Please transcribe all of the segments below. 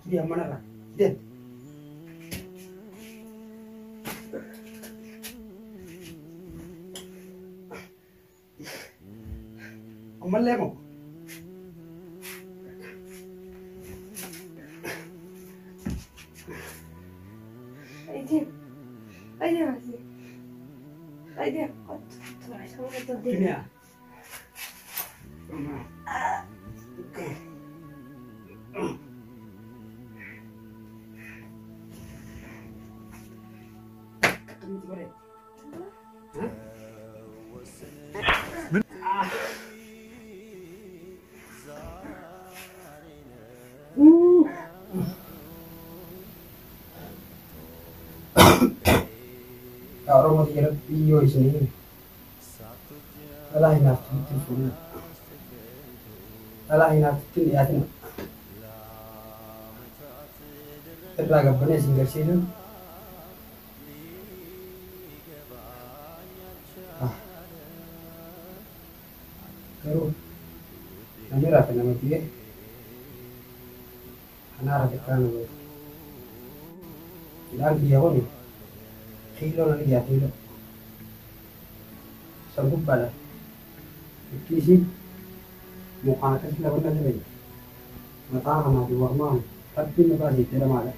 Fidi amma narraa. Fidi. Ammallee moo? Duniyaa. Akkamitti bareeda? Yaa Oromoo tiyya Rabbii yoo isinii hime dhalaa hinaaftutti hin fuudhina. Dhalaa hinaaftutti hin dhiyaatina. Irraa gabbanee isin garsiisuun garuu namni rafe nama du'e kanaa rafe kana nama godhe. Midhaan kiyya kuni kiiloo nan ijaa kiiloo. San gubbaadha. Itti isiin mukaan akkasitti lafa irra jiran mataa kanaa fi mormaa kana rabbiin na baase itti jedhamaadha.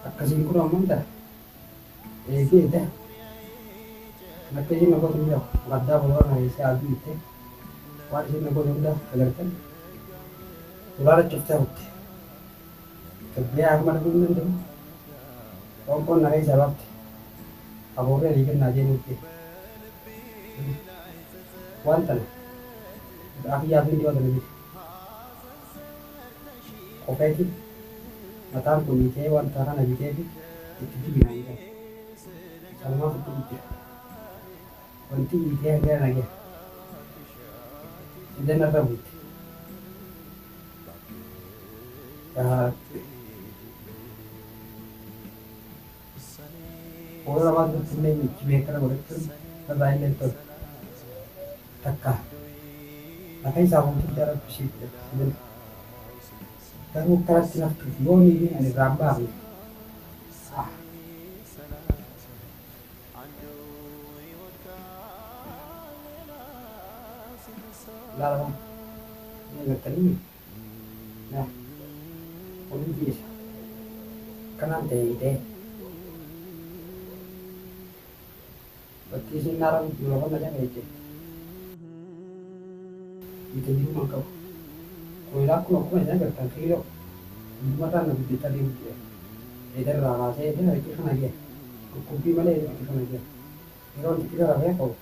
Akkasiin kun ammoo ta'a. Eegee ta'a. Kan akka isiin na gootu hin beeku. Baddaa fuuldura kana keessee aduu itte waan isiin na gootu hunda agartan. Dolaara cuftee kutte. Gabbiyaa harma dhabuu hin danda'u. Qoonqoon na keessaa baafte. Hafuurri alii kennaa deemuutti. Waan tana afiyyaa fi dhiyoo tana bite. Qofeeti mataan kun hiitee wanta kana biteefi itti dibi naan jedhan. Sanumaaf itti jira. Wanti hiitee hanga na gahe. Ija narra buute. Yaa Fuula lamaan duratti illee michi beekara godhachuun irraa illee tolu. Takka lafa isaa guutuu jaalladhu ishee jedhe. Garuu akkanatti naftuuf yoomii ani irraa hin baafne. Ah. Laala ni agartanii yaa hundi isa akkanaan ta'e ta'e bakki isin naara miti lafa na jala jette ite jiruma qabu koilaa kun akkuma isin agartan kiiloo hundumarraan na guddachaa deemu jira edarraa kaasee edda harki kana gahe dhukkubbii malee harki kana gahe yeroo itti gara rafee ka'u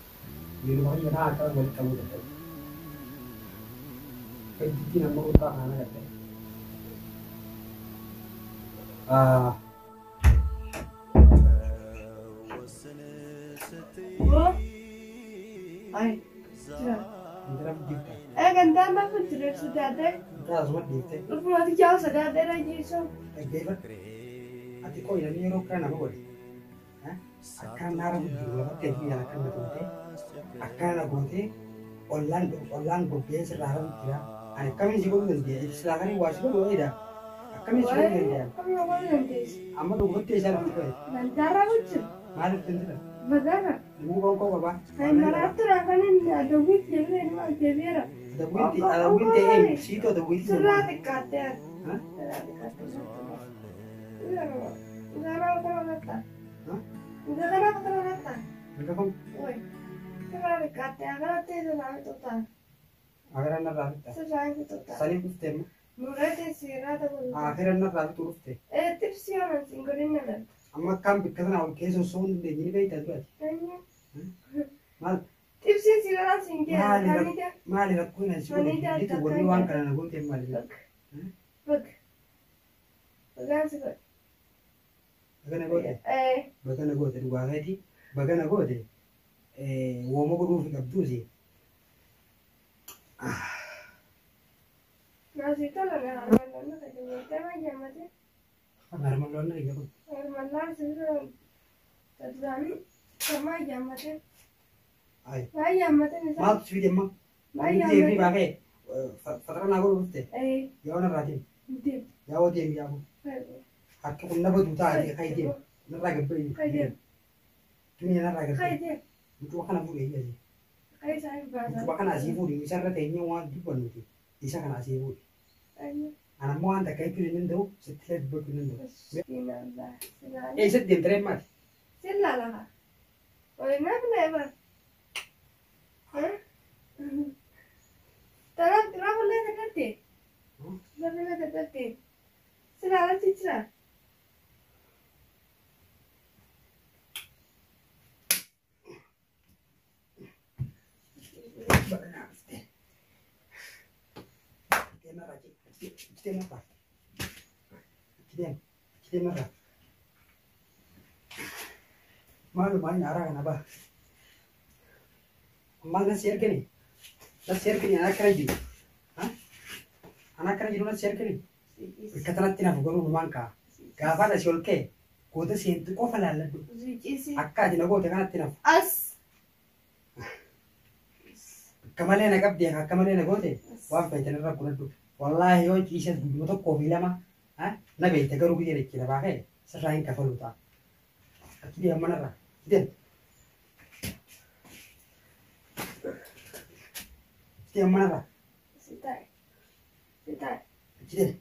miiluma kiyya kana akkana walitti qabuu dadhabe. Gidduutti nama guddaa kana agartee. Ah. Ay, jira. Intala guddifta. Gantaan lafa jira sodaadhee. Intala asuma dhiiftee. Dhufumati jaa sodaadhee rajiisu. Dhaggeeffadhu. Ati qoyi namni yeroo akkana nama godhe. Akkana naara guddiru lafatti adii akkana na gootee akkana na gootee ollaan ollaan gobbee sirraa hafu jira. Ani akkamiin si godhuu dandeenya? Silaa kan waa si godhu wayiidha. Akkamiin si godhuu dandeenya? Akkamiin godhuu dandeessi? Amma dhugumatti isaan itti godhe. Gantaarraa guddiru. Maaliif dandila? Bagaara. Namni qoonqoo qabaa. Kan maraatti kan inni adawwiitti deebi'ee nama deebi'eera. Adawwiitti adawwiin ta'ee siitu adawwiitti. Sirraa xiqqaattee. Sirraa xiqqaattee. Agaraan narraa fixxa. Saniif dhufte amma. Agaraan narraa fixuu dhufte. Amma akkaan bikka sana ol keessa osoo hin dandeenye ni beektaa duraati. Maal? Maali rakkoon ani si godhe? Litu wanni waan kana na gooteef maali? Bagana goote? Bagana goote dhugaa keetii. Bagana goote wooma godhuufi qabduusi. Harmalloon na ija kun. Maa yaammateen. Ayi. Maa yaammateen isaa. Maaltu si fide amma? Maa Inni yaammateen. deemee baafee fatara naa godhu dhufte. Ee. Yaa narraa deemi. Deem. Yaa deemi yaa. Harki kun nama duutaa ati kai deemi. Narraa gabbayi. Kai deemi. Duniyaa narraa Kai gabbayi. deem. Mucuma kana fuudhee iyyaase. Kai isaa hin baasaa. Mucuma kana asii fuudhi isarra teenyee waan dubbannuti. Isa kana asii fuudhi. Ana ammoo waan takka jechuu hin danda'u sitti illee dubbachuu hin danda'u. Sinalla. Sinalla. Eessatti deemta reemmaati? Silla lafa. Oi namni eba. Tara rafulee dadhabde. Rafulee dadhabde. Silla alatti jira. Badanaa dhuftee. Deemarraa achi deemarraa. Achi deem. Achi deemarraa. Maal nyaaraa kana baa. Ammaa nasi ergani. Nasi ergani ana akkana jiru. Ana akkana jiru nasi ergani. Bakka tanatti naaf garuu numaan ka'a. Gaafaan asii ol ka'e goota seentu qofa laalladhu. Akka ati na goote kanatti nafu. As. Akka malee na qabdee akka malee na goote waan fayitan irra godhadhu. Wallaahi yoo ciises guyyuma tokkoo fi lama na beekte garuu biyya dachee lafaa ka'e sirraa hin kafalu ta'a. Achi deem manarraa. Deem. Achi deem manarraa. Sitai. Sitai. Achi deem.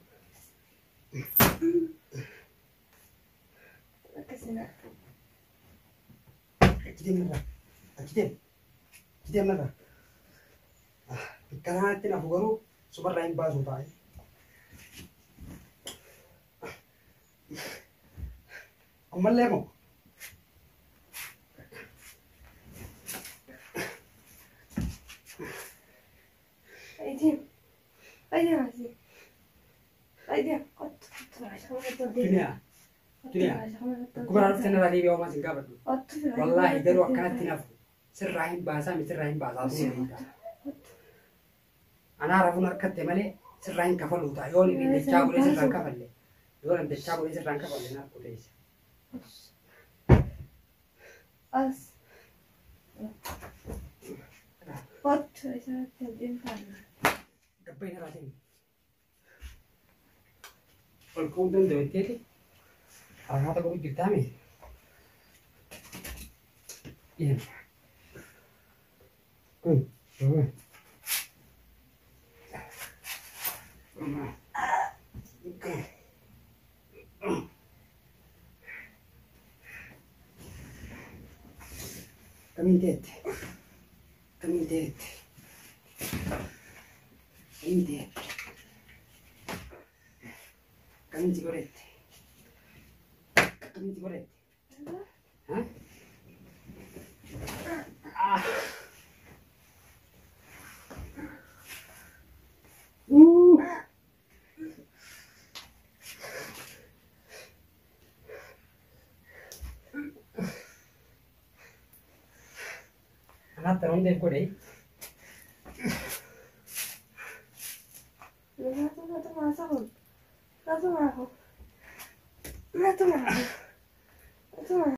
Akkasina. Achi deem narraa. Achi deem. Achi deem narraa. Bakka kanatti nafu garuu subarraa hin baasu ta'a. Ammallee moo? Aydin. Aydin asii. Aydin. Qottu qottu. Duniyaa. Duniyaa. Akkuma dhufte narraa deebi'aa homaa sin gaafadhu. Qottu. Wallaahi garuu akkanatti nafu sirraa hin baasaa mi sirraa hin baasaa tuu beekta. Anaa rafuun harkatte malee sirraa hin kafalu ta'a. Yoo inni dachaa godhee sirraa hin kafalle. Yoo inni dachaa godhee sirraa hin kafalle naaf qoteessa. As. Qottu isatti abdiin faana. Gabbayi narraa deemi. Ol ka'uu danda'u jetteeti. Harkaata godhu jirtaami. Deem. Kun. Kun. Kamiin teette? Kamiin teette? Kamiin teette? Kamiin si godhette? Kamiin si godhette? Ha? Ah. Anatta non devo godhe. Naatu maasa kun. Naatu maasa kun. Naatu maasa. Naatu maasa.